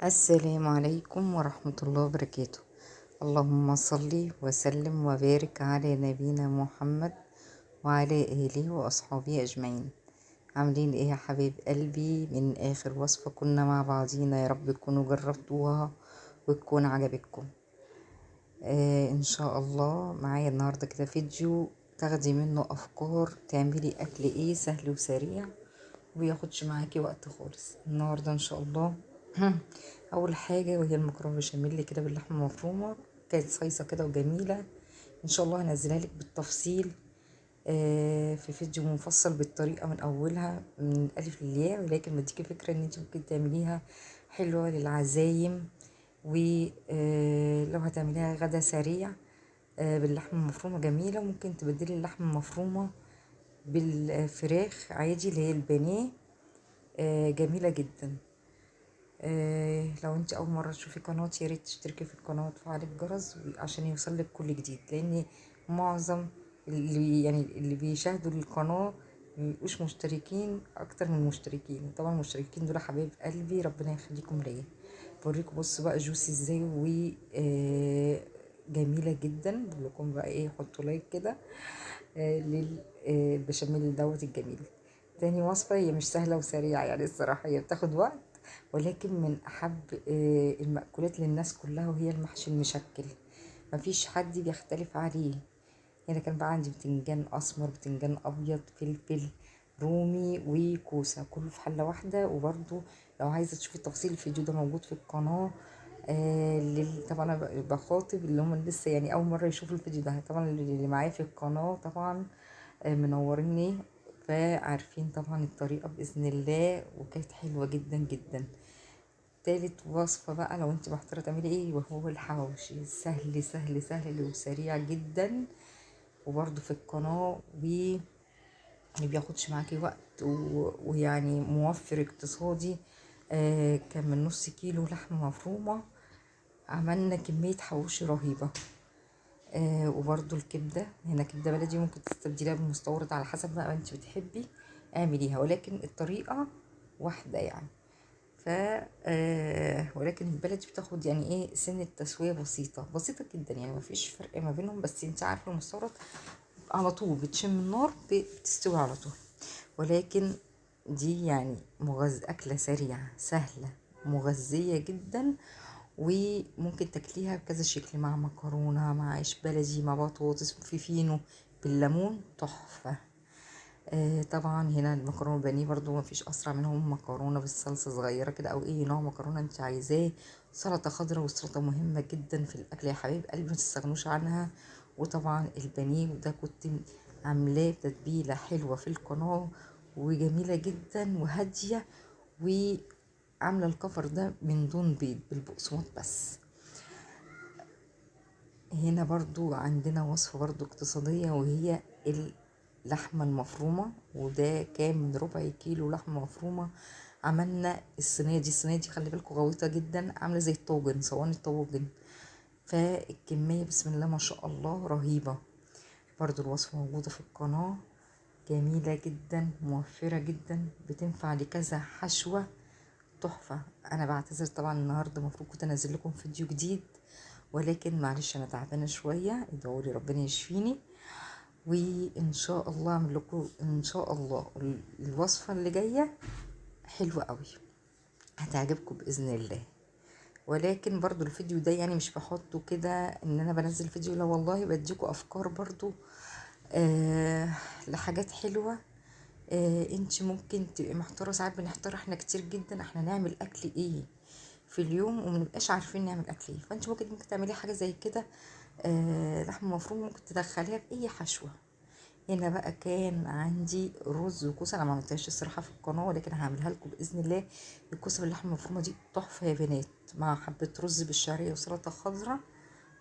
السلام عليكم ورحمة الله وبركاته. اللهم صل وسلم وبارك على نبينا محمد وعلى آله وأصحابه أجمعين. عاملين ايه يا حبايب قلبي؟ من آخر وصفة كنا مع بعضينا، يا رب تكونوا جربتوها وتكون عجبتكم. ان شاء الله معايا النهاردة كده فيديو تاخدي منه افكار تعملي اكل ايه سهل وسريع ومياخدش معاكي وقت خالص. النهاردة ان شاء الله اول حاجة وهي المكرونة بشاميل كده باللحمة المفرومة، كانت صيصة كده وجميلة. ان شاء الله هنزلها لك بالتفصيل في فيديو مفصل بالطريقة من اولها من الالف للياء، ولكن بديكي فكرة ان انت ممكن تعمليها حلوة للعزايم، ولو هتعمليها غدا سريع باللحمة المفرومة جميلة. ممكن تبدلي اللحمة المفرومة بالفراخ عادي اللي هي البانيه، جميلة جدا. لو انت اول مرة تشوفي قناتي يا ريت تشتركي في القناة وتفعلي الجرس عشان يوصلك كل جديد، لان معظم اللي بيشاهدوا القناة مبيبقوش مشتركين، اكتر من المشتركين. طبعا المشتركين دول حبايب قلبي، ربنا يخليكم ليا. بوريكم بصوا بقى juicy ازاي و جميلة جدا. بقول لكم بقى ايه، حطوا like كده للبشاميل دوت الجميل. تاني وصفة هي مش سهلة وسريعة، الصراحة هي بتاخد وقت، ولكن من أحب المأكولات للناس كلها، وهي المحشي المشكل، مفيش حد بيختلف عليه. هنا كان بقى عندي بتنجان أسمر، بتنجان أبيض، فلفل رومي، وكوسة، كله في حلة واحدة. وبرضو لو عايزة تشوفي تفاصيل الفيديو ده موجود في القناة. طبعا أنا بخاطب اللي هم لسه أول مرة يشوفوا الفيديو ده، طبعا اللي معايا في القناة طبعا، منوريني، فعارفين طبعا الطريقة بإذن الله، وكانت حلوة جدا جدا. تالت وصفة بقى لو انت محتارة تعملي ايه، وهو الحواوشي. سهل سهل سهل وسريع جدا، وبرضو في القناة، و ما بياخدش معاكي وقت، ويعني موفر اقتصادي. كان من نص كيلو لحمة مفرومة عملنا كمية حواوشي رهيبة. وبرضو الكبدة، هنا كبدة بلدي ممكن تستبدليها بالمستورد على حسب بقى ما انت بتحبي اعمليها، ولكن الطريقة واحدة يعني. ولكن البلدي بتاخد سن التسوية بسيطة بسيطة جدا، ما فيش فرق ما بينهم، بس انت عارفة المستورد على طول بتشم النار بتستوي على طول، ولكن دي أكلة سريعة سهلة مغذية جدا، وممكن تاكليها بكذا شكل، مع مكرونة، مع عيش بلدي، مع بطاطس، في فينو بالليمون، تحفة. طبعا هنا المكرونة البانيه برضو ما فيش أسرع منهم، مكرونة بالصلصة صغيرة كده أو أي نوع مكرونة انت عايزاه، سلطة خضراء، والسلطة مهمة جدا في الأكل يا حبايب قلبي، ما تستغنوش عنها. وطبعا البانيه وده كنت عاملاه بتتبيلة حلوة في القناة وجميلة جدا وهادية، وعاملة الكفر ده من دون بيض بالبقسماط بس. هنا برضو عندنا وصفة برضو اقتصادية، وهي اللحمة المفرومة، وده كان من ربع كيلو لحمة مفرومة. عملنا الصينية دي، الصينية دي خلي بالكم غويطة جدا، عاملة زي الطاجن، صواني الطواجن، فالكمية بسم الله ما شاء الله رهيبة. برضو الوصفة موجودة في القناة، جميلة جدا موفرة جدا، بتنفع لكذا حشوة، تحفة. أنا بعتذر طبعا النهاردة المفروض كنت أنزل لكم فيديو جديد، ولكن معلش أنا تعبانة شوية، ادعوا لي ربنا يشفيني، وإن شاء الله أعمل لكم إن شاء الله الوصفة اللي جاية حلوة قوي هتعجبكم بإذن الله. ولكن برضو الفيديو ده مش بحطه كده إن أنا بنزل فيديو، لا والله بديكوا أفكار برضو، لحاجات حلوة. انت ممكن تبقي محتارة، ساعات بنحتار احنا كتير جدا احنا نعمل اكل ايه في اليوم ومنبقاش عارفين نعمل اكل ايه، فانت ممكن تعملي حاجة زي كده، لحمة مفرومة ممكن تدخليها في اي حشوة. هنا بقى كان عندي رز وكوسة، انا ما عملتهاش الصراحة في القناة، ولكن هعملها لكم بإذن الله. الكوسة باللحمة المفرومة دي تحفة يا بنات، مع حبة رز بالشعرية وسلطة خضراء،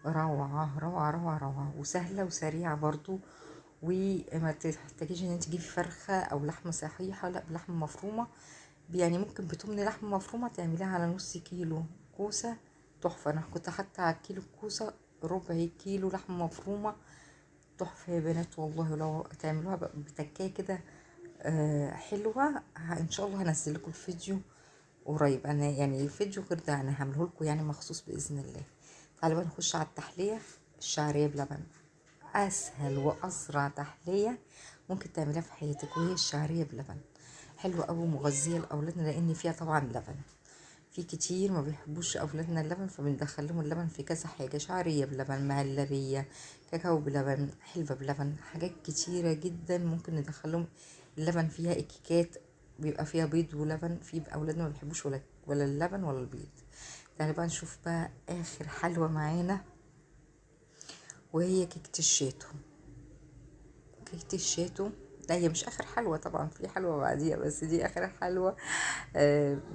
روعة روعة روعة روعة، وسهلة وسريعة برضو، وما تحتاجيش ان انت تجيبي فرخة او لحمة صحيحة، لا بلحمة مفرومة. ممكن بتمن لحمة مفرومة تعمليها على نص كيلو كوسة، تحفة. انا كنت حاطة على كيلو كوسة ربع كيلو لحمة مفرومة، تحفة يا بنات والله. لو تعملوها بتكاية كده، حلوة، ان شاء الله هنزل لكم الفيديو قريب. انا يعني فيديو غير ده انا هعمله لكم يعني مخصوص باذن الله. تعالوا بقى نخش على التحلية، الشعرية بلبن. اسهل واسرع تحلية ممكن تعمليها في حياتك وهي الشعرية بلبن. حلوة قوي ومغذيه لاولادنا لان فيها طبعا لبن. في كتير ما بيحبوش اولادنا اللبن، فبندخل لهم اللبن في كذا حاجة، شعرية بلبن، مهلبية، كاكاو بلبن، حلبة بلبن، حاجات كتيرة جدا ممكن ندخلهم اللبن فيها. الكيكات بيبقى فيها بيض ولبن، في اولادنا ما بيحبوش ولا اللبن ولا البيض. تعالي بقى نشوف بقى اخر حلوة معانا وهي كيكة الشاتو. كيكة الشاتو لا هي مش اخر حلوة طبعا، في حلوة بعديها، بس دي اخر حلوة.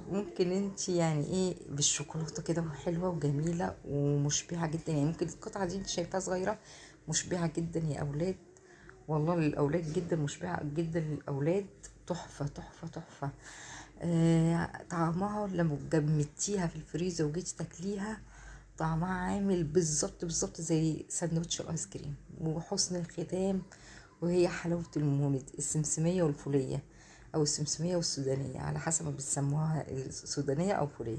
ممكن انت يعني ايه بالشوكولاته كده، وحلوه وجميلة ومشبعه جدا. يعني ممكن القطعة دي انت شايفاها صغيرة، مشبعة جدا يا اولاد، والله للاولاد جدا مشبعة جدا للاولاد، تحفة تحفة تحفة. طعمها لما جمدتيها في الفريزر وجيتي تاكليها طعمها عامل بالظبط بالظبط زي ساندوتش الايس كريم. وحسن الختام وهي حلاوة المولد، السمسمية والفولية أو السمسمية والسودانية على حسب ما بتسموها، السودانية أو فولية.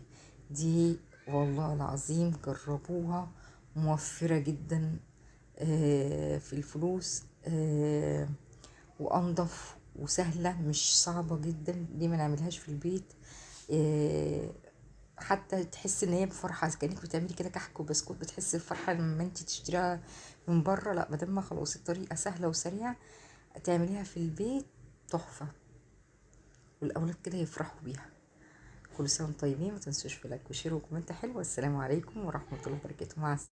دي والله العظيم جربوها، موفرة جدا في الفلوس، وأنضف وسهلة، مش صعبة جدا. دي ما نعملهاش في البيت، حتى تحس ان هي بفرحة كانك بتعملي كده كحك وبسكوت، بتحسي بفرحة لما انت تشتريها من بره. لا، بدل ما خلاص الطريقة سهلة وسريعة تعمليها في البيت تحفة، والاولاد كده يفرحوا بيها. كل سنة وانتم طيبين، ما تنسوش في like و share و comment حلو. والسلام عليكم ورحمة الله وبركاته. مع السلامة.